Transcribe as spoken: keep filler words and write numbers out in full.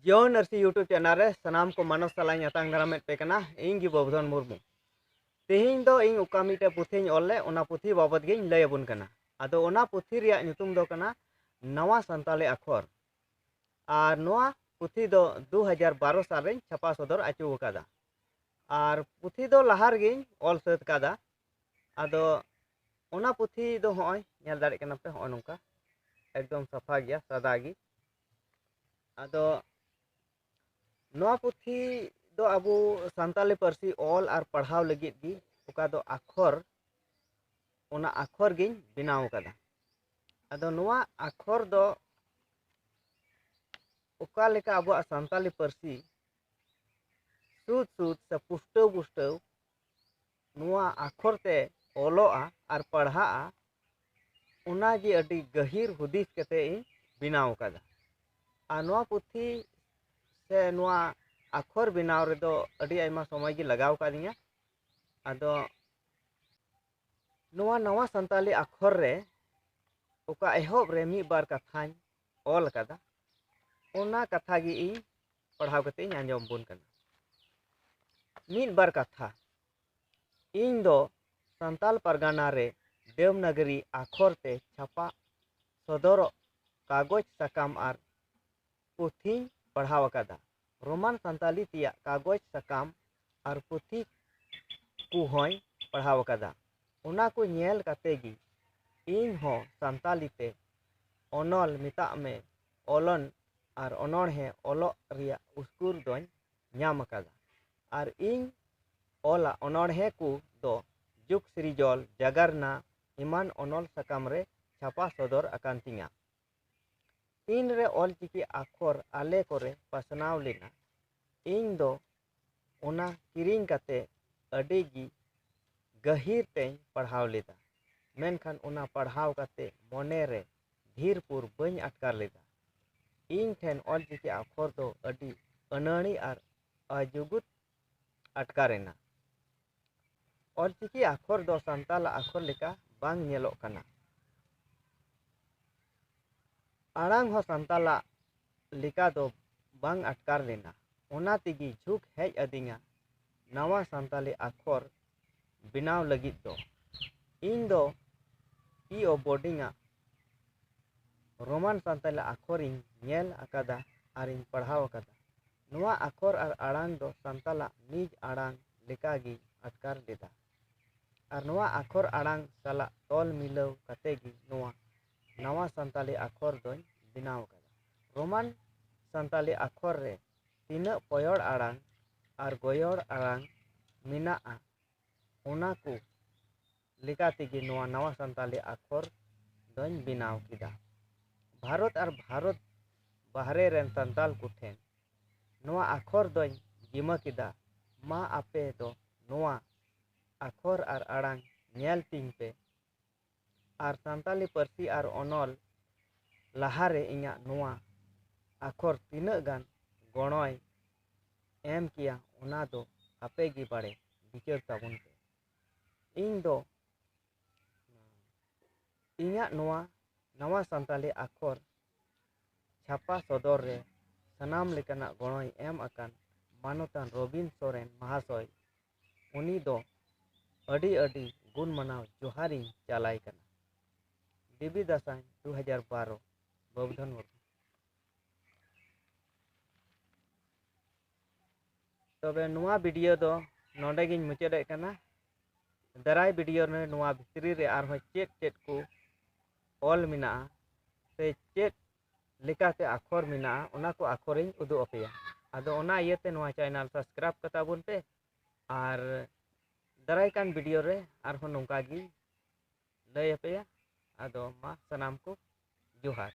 ᱡᱤᱭᱚᱱ ᱟᱹᱨᱥᱤ YouTube channel ᱨᱮ ᱥᱟᱱᱟᱢ ᱠᱚ ᱢᱟᱱᱚᱥ ᱥᱟᱞᱟᱜ ᱤᱧ ᱟᱛᱟᱝ ᱫᱟᱨᱟᱢᱮᱫ ᱯᱮ ᱠᱟᱱᱟ᱾ ᱤᱧ ᱜᱮ ᱵᱚᱵᱩᱫᱷᱚᱱ ᱢᱩᱨᱢᱩ᱾ ᱛᱮᱦᱮᱧ ᱫᱚ ᱤᱧ ᱚᱠᱟ ᱢᱤᱫᱴᱮᱡ ᱯᱩᱛᱷᱤᱧ ᱚᱞ ᱞᱮᱫ, ᱚᱱᱟ ᱯᱩᱛᱷᱤ ᱵᱟᱵᱚᱫ ᱜᱤᱧ ᱞᱟᱹᱭ ᱟᱵᱚᱱ ᱠᱟᱱᱟ᱾ ᱟᱫᱚ ᱚᱱᱟ ᱯᱩᱛᱷᱤ ᱨᱮᱭᱟᱜ ᱧᱩᱛᱩᱢ ᱫᱚ ᱠᱟᱱᱟ ᱱᱟᱣᱟ ᱥᱟᱱᱛᱟᱞᱤ ᱟᱠᱷᱚᱨ᱾ ᱟᱨ ᱱᱚᱣᱟ ᱯᱩᱛᱷᱤ ᱫᱚ ᱫᱩ ᱦᱟᱡᱟᱨ ᱵᱟᱨᱚ ᱥᱟᱞ ᱨᱮᱧ ᱪᱷᱟᱯᱟ ᱥᱚᱫᱚᱨ ᱦᱚᱪᱚ ᱟᱠᱟᱫᱟ᱾ ᱟᱨ ᱯᱩᱛᱷᱤ ᱫᱚ ᱞᱟᱦᱟ ᱨᱮᱜᱮᱧ ᱚᱞ ᱥᱟᱹᱛ ᱠᱟᱫᱟ᱾ ᱟᱫᱚ ᱚᱱᱟ ᱯᱩᱛᱷᱤ ᱫᱚ ᱦᱚᱸᱜᱼᱚᱭ ᱧᱮᱞ ᱫᱟᱲᱮᱭᱟᱜ ᱠᱟᱱᱟ ᱯᱮ, ᱦᱚᱸᱜᱼᱚ ᱱᱚᱝᱠᱟ ᱮᱠᱫᱚᱢ ᱥᱟᱯᱷᱟ ᱜᱮᱭᱟ, ᱥᱟᱫᱟ ᱜᱮ᱾ ᱟᱫᱚ ᱱᱚᱣᱟ ᱯᱩᱛᱷᱤ ᱫᱚ ᱟᱵᱚ ᱥᱟᱱᱛᱟᱞᱤ ᱯᱟᱹᱨᱥᱤ ᱚᱞ ᱟᱨ ᱯᱟᱲᱦᱟᱣ ᱞᱟᱹᱜᱤᱫ ᱜᱮ, ᱚᱠᱟ ᱫᱚ ᱟᱠᱷᱚᱨ, ᱚᱱᱟ ᱟᱠᱷᱚᱨ ᱜᱤᱧ ᱵᱮᱱᱟᱣ ᱟᱠᱟᱫᱟ᱾ ᱟᱫᱚ ᱱᱚᱣᱟ ᱟᱠᱷᱚᱨ ᱫᱚ ᱚᱠᱟ ᱞᱮᱠᱟ ᱟᱵᱚᱣᱟᱜ ᱥᱟᱱᱛᱟᱞᱤ ᱯᱟᱹᱨᱥᱤ ᱥᱩᱫ ᱥᱩᱫ ᱥᱮ ᱯᱩᱥᱴᱟᱹᱣ ᱯᱩᱥᱴᱟᱹᱣ ᱱᱚᱣᱟ ᱟᱠᱷᱚᱨ ᱛᱮ ᱚᱞᱚᱜᱼᱟ ᱟᱨ ᱯᱟᱲᱦᱟᱜᱼᱟ, ᱚᱱᱟ ᱜᱮ ᱟᱹᱰᱤ ᱜᱟᱹᱦᱤᱨ ᱦᱩᱫᱤᱥ ᱠᱟᱛᱮ ᱤᱧ ᱵᱮᱱᱟᱣ ᱟᱠᱟᱫᱟ᱾ ᱟᱨ ᱱᱚᱣᱟ ᱯᱩᱛᱷᱤ ᱥᱮ ᱱᱚᱣᱟ ᱟᱠᱷᱚᱨ ᱵᱮᱱᱟᱣ ᱨᱮᱫᱚ ᱟᱹᱰᱤ ᱟᱭᱢᱟ ᱥᱚᱢᱚᱭ ᱜᱮ ᱞᱟᱜᱟᱣ ᱟᱠᱟᱫᱤᱧᱟ᱾ ᱟᱫᱚ ᱱᱚᱣᱟ ᱱᱟᱣᱟ ᱥᱟᱱᱛᱟᱞᱤ ᱟᱠᱷᱚᱨ ᱨᱮ ᱚᱠᱟ ᱮᱦᱚᱵ ᱨᱮ ᱢᱤᱫ ᱵᱟᱨ ᱠᱟᱛᱷᱟᱧ ᱚᱞ ᱟᱠᱟᱫᱟ, ᱚᱱᱟ ᱠᱟᱛᱷᱟ ᱜᱮ ᱤᱧ ᱯᱟᱲᱦᱟᱣ ᱠᱟᱛᱮ ᱤᱧ ᱟᱸᱡᱚᱢ ᱟᱵᱚᱱ ᱠᱟᱱᱟ᱾ ᱢᱤᱫ ᱵᱟᱨ ᱠᱟᱛᱷᱟ᱾ ᱤᱧ ᱫᱚ ᱥᱟᱱᱛᱟᱞ ᱯᱟᱨᱜᱟᱱᱟ ᱨᱮ ᱫᱮᱵᱽᱱᱟᱜᱚᱨᱤ ᱟᱠᱷᱚᱨ ᱛᱮ ᱪᱷᱟᱯᱟ ᱥᱚᱫᱚᱨᱚᱜ ᱠᱟᱜᱚᱡᱽ ᱥᱟᱠᱟᱢ ᱟᱨ ᱯᱩᱛᱷᱤᱧ ᱯᱟᱲᱦᱟᱣ ᱟᱠᱟᱫᱟ᱾ ᱨᱳᱢᱟᱱ ᱥᱟᱱᱛᱟᱞᱤ ᱛᱮᱭᱟᱜ ᱠᱟᱜᱚᱡᱽ ᱥᱟᱠᱟᱢ ᱟᱨ ᱯᱩᱛᱷᱤ ᱠᱚᱦᱚᱸᱧ ᱯᱟᱲᱦᱟᱣ ᱟᱠᱟᱫᱟ᱾ ᱚᱱᱟ ᱠᱚ ᱧᱮᱞ ᱠᱟᱛᱮ ᱜᱮ ᱤᱧ ᱦᱚᱸ ᱥᱟᱱᱛᱟᱞᱤ ᱛᱮ ᱚᱱᱚᱞ, ᱢᱮᱛᱟᱜ ᱢᱮ ᱚᱞᱚᱱ ᱟᱨ ᱚᱱᱚᱬᱦᱮ ᱚᱞᱚᱜ ᱨᱮᱭᱟᱜ ᱩᱥᱠᱩᱨ ᱫᱚᱧ ᱧᱟᱢ ᱟᱠᱟᱫᱟ᱾ ᱟᱨ ᱤᱧ ᱚᱞᱟᱜ ᱚᱱᱚᱬᱦᱮ ᱠᱚ ᱫᱚ ᱡᱩᱜᱽ ᱥᱤᱨᱡᱚᱞ, ᱡᱟᱜᱟᱨᱱᱟ ᱮᱢᱟᱱ ᱚᱱᱚᱞ ᱥᱟᱠᱟᱢ ᱨᱮ ᱪᱷᱟᱯᱟ ᱥᱚᱫᱚᱨ ᱟᱠᱟᱱ ᱛᱤᱧᱟ᱾ ᱛᱤᱱᱨᱮ ᱚᱞᱪᱤᱠᱤ ᱟᱠᱷᱚᱨ ᱟᱞᱮ ᱠᱚᱨᱮ ᱯᱟᱥᱱᱟᱣ ᱞᱮᱱᱟ, ᱤᱧ ᱫᱚ ᱚᱱᱟ ᱠᱤᱨᱤᱧ ᱠᱟᱛᱮ ᱟᱹᱰᱤ ᱜᱮ ᱜᱟᱹᱦᱤᱨ ᱛᱮᱧ ᱯᱟᱲᱦᱟᱣ ᱞᱮᱫᱟ᱾ ᱢᱮᱱᱠᱷᱟᱱ ᱚᱱᱟ ᱯᱟᱲᱦᱟᱣ ᱠᱟᱛᱮ ᱢᱚᱱᱮ ᱨᱮ ᱫᱷᱤᱨ ᱯᱩᱨ ᱵᱟᱹᱧ ᱟᱴᱠᱟᱨ ᱞᱮᱫᱟ᱾ ᱤᱧ ᱴᱷᱮᱱ ᱚᱞᱪᱤᱠᱤ ᱟᱠᱷᱚᱨ ᱫᱚ ᱟᱹᱰᱤ ᱟᱹᱱᱟᱹᱲᱤ ᱟᱨ ᱟᱡᱩᱜᱩᱛ ᱟᱴᱠᱟᱨ ᱮᱱᱟ᱾ ᱚᱞᱪᱤᱠᱤ ᱟᱠᱷᱚᱨ ᱫᱚ ᱥᱟᱱᱛᱟᱞᱟᱜ ᱟᱠᱷᱚᱨ ᱞᱮᱠᱟ ᱵᱟᱝ ᱧᱮᱞᱚᱜ ᱠᱟᱱᱟ᱾ ᱟᱲᱟᱝ ᱦᱚᱸ ᱥᱟᱱᱛᱟᱞᱟᱜ ᱞᱮᱠᱟ ᱫᱚ ᱵᱟᱝ ᱟᱴᱠᱟᱨ ᱞᱮᱱᱟ᱾ ᱚᱱᱟ ᱛᱮᱜᱮ ᱡᱷᱩᱸᱠ ᱦᱮᱡ ᱟᱹᱫᱤᱧᱟ ᱱᱟᱣᱟ ᱥᱟᱱᱛᱟᱞᱤ ᱟᱠᱷᱚᱨ ᱵᱮᱱᱟᱣ ᱞᱟᱹᱜᱤᱫ ᱫᱚ᱾ ᱤᱧ ᱫᱚ ᱯᱤ ᱳ ᱵᱳᱨᱰᱤᱝ ᱟᱜ ᱨᱳᱢᱟᱱ ᱥᱟᱱᱛᱟᱞᱤ ᱟᱠᱷᱚᱨᱤᱧ ᱧᱮᱞ ᱟᱠᱟᱫᱟ ᱟᱨᱤᱧ ᱯᱟᱲᱦᱟᱣ ᱟᱠᱟᱫᱟ᱾ ᱱᱚᱣᱟ ᱟᱠᱷᱚᱨ ᱟᱨ ᱟᱲᱟᱝ ᱫᱚ ᱥᱟᱱᱛᱟᱞᱟᱜ ᱱᱤᱡ ᱟᱲᱟᱝ ᱞᱮᱠᱟᱜᱮᱧ ᱟᱴᱠᱟᱨ ᱞᱮᱫᱟ᱾ ᱟᱨ ᱱᱚᱣᱟ ᱟᱠᱷᱚᱨ ᱟᱲᱟᱝ ᱥᱟᱞᱟᱜ ᱛᱚᱞ ᱢᱤᱞᱟᱹᱣ ᱠᱟᱛᱮ ᱜᱮ ᱱᱚᱣᱟ ᱱᱟᱣᱟ ᱥᱟᱱᱛᱟᱞᱤ ᱟᱠᱷᱚᱨ ᱫᱚᱧ ᱵᱮᱱᱟᱣ ᱟᱠᱟᱫᱟ᱾ ᱨᱳᱢᱟᱱ ᱥᱟᱱᱛᱟᱞᱤ ᱟᱠᱷᱚᱨ ᱨᱮ ᱛᱤᱱᱟᱹᱜ ᱯᱚᱭᱚᱲ ᱟᱲᱟᱝ ᱟᱨ ᱜᱚᱭᱚᱲ ᱟᱲᱟᱝ ᱢᱮᱱᱟᱜᱼᱟ, ᱚᱱᱟ ᱠᱚ ᱞᱮᱠᱟ ᱛᱮᱜᱮ ᱱᱚᱣᱟ ᱱᱟᱣᱟ ᱥᱟᱱᱛᱟᱞᱤ ᱟᱠᱷᱚᱨ ᱫᱚᱧ ᱵᱮᱱᱟᱣ ᱠᱮᱫᱟ᱾ ᱵᱷᱟᱨᱚᱛ ᱟᱨ ᱵᱷᱟᱨᱚᱛ ᱵᱟᱦᱨᱮ ᱨᱮᱱ ᱥᱟᱱᱛᱟᱞ ᱠᱚᱴᱷᱮᱱ ᱱᱚᱣᱟ ᱟᱠᱷᱚᱨ ᱫᱚᱧ ᱡᱤᱢᱟᱹ ᱠᱮᱫᱟ᱾ ᱢᱟ ᱟᱯᱮ ᱫᱚ ᱱᱚᱣᱟ ᱟᱠᱷᱚᱨ ᱟᱨ ᱟᱲᱟᱝ ᱧᱮᱞ ᱛᱤᱧ ᱯᱮ᱾ ᱟᱨ ᱥᱟᱱᱛᱟᱞᱤ ᱯᱟᱹᱨᱥᱤ ᱟᱨ ᱚᱱᱚᱞ ᱞᱟᱦᱟᱨᱮ ᱤᱧᱟᱹᱜ ᱱᱚᱣᱟ ᱟᱠᱷᱚᱨ ᱛᱤᱱᱟᱹᱜ ᱜᱟᱱ ᱜᱚᱲᱚᱭ ᱮᱢ ᱠᱮᱭᱟ, ᱚᱱᱟ ᱫᱚ ᱟᱯᱮ ᱜᱮ ᱵᱟᱲᱮ ᱵᱤᱪᱟᱹᱨ ᱛᱟᱵᱚᱱ ᱯᱮ᱾ ᱤᱧ ᱫᱚ ᱤᱧᱟᱹᱜ ᱱᱚᱣᱟ ᱱᱟᱣᱟ ᱥᱟᱱᱛᱟᱞᱤ ᱟᱠᱷᱚᱨ ᱪᱷᱟᱯᱟ ᱥᱚᱫᱚᱨ ᱨᱮ ᱥᱟᱱᱟᱢ ᱞᱮᱠᱟᱱᱟᱜ ᱜᱚᱲᱚᱭ ᱮᱢ ᱟᱠᱟᱱ ᱢᱟᱱᱚᱛᱟᱱ ᱨᱚᱵᱤᱱ ᱥᱚᱨᱮᱱ ᱢᱟᱦᱟᱥᱚᱭ, ᱩᱱᱤ ᱫᱚ ᱟᱹᱰᱤ ᱟᱹᱰᱤ ᱜᱩᱱ ᱢᱟᱱᱟᱣ ᱡᱚᱦᱟᱨᱤᱧ ᱪᱟᱞᱟᱭ ᱠᱟᱱᱟ᱾ ᱰᱤᱵᱤ ᱫᱟᱸᱥᱟᱭ ᱫᱩ ᱦᱟᱡᱟᱨ ᱵᱟᱨᱚ, ᱵᱟᱹᱵᱩᱫᱷᱚᱱ ᱢᱩᱨᱢᱩ᱾ ᱛᱚᱵᱮ ᱱᱚᱣᱟ ᱵᱷᱤᱰᱤᱭᱳ ᱫᱚ ᱱᱚᱰᱮ ᱜᱤᱧ ᱢᱩᱪᱟᱹᱫᱮᱫ ᱠᱟᱱᱟ᱾ ᱫᱟᱨᱟᱭ ᱵᱷᱤᱰᱤᱭᱳ ᱨᱮ ᱱᱚᱣᱟ ᱵᱷᱤᱛᱨᱤ ᱨᱮ ᱟᱨᱦᱚᱸ ᱪᱮᱫ ᱪᱮᱫ ᱠᱚ ᱚᱞ ᱢᱮᱱᱟᱜᱼᱟ ᱥᱮ ᱪᱮᱫ ᱞᱮᱠᱟᱛᱮ ᱟᱠᱷᱚᱨ ᱢᱮᱱᱟᱜᱼᱟ, ᱚᱱᱟ ᱠᱚ ᱟᱠᱷᱚᱨᱤᱧ ᱩᱫᱩᱜ ᱟᱯᱮᱭᱟ᱾ ᱟᱫᱚ ᱚᱱᱟ ᱤᱭᱟᱹᱛᱮ ᱱᱚᱣᱟ ᱪᱮᱱᱮᱞ ᱥᱟᱵᱥᱠᱨᱟᱭᱤᱵᱽ ᱠᱟᱛᱟ ᱵᱚᱱ ᱯᱮ ᱟᱨ ᱫᱟᱨᱟᱭ ᱠᱟᱱ ᱵᱷᱤᱰᱤᱭᱳ ᱨᱮ ᱟᱨᱦᱚᱸ ᱱᱚᱝᱠᱟ ᱜᱮ ᱞᱟᱹᱭ ᱟᱯᱮᱭᱟ᱾ ᱟᱫᱚ ᱢᱟ ᱥᱟᱱᱟᱢ ᱠᱚ ᱡᱚᱦᱟᱨ᱾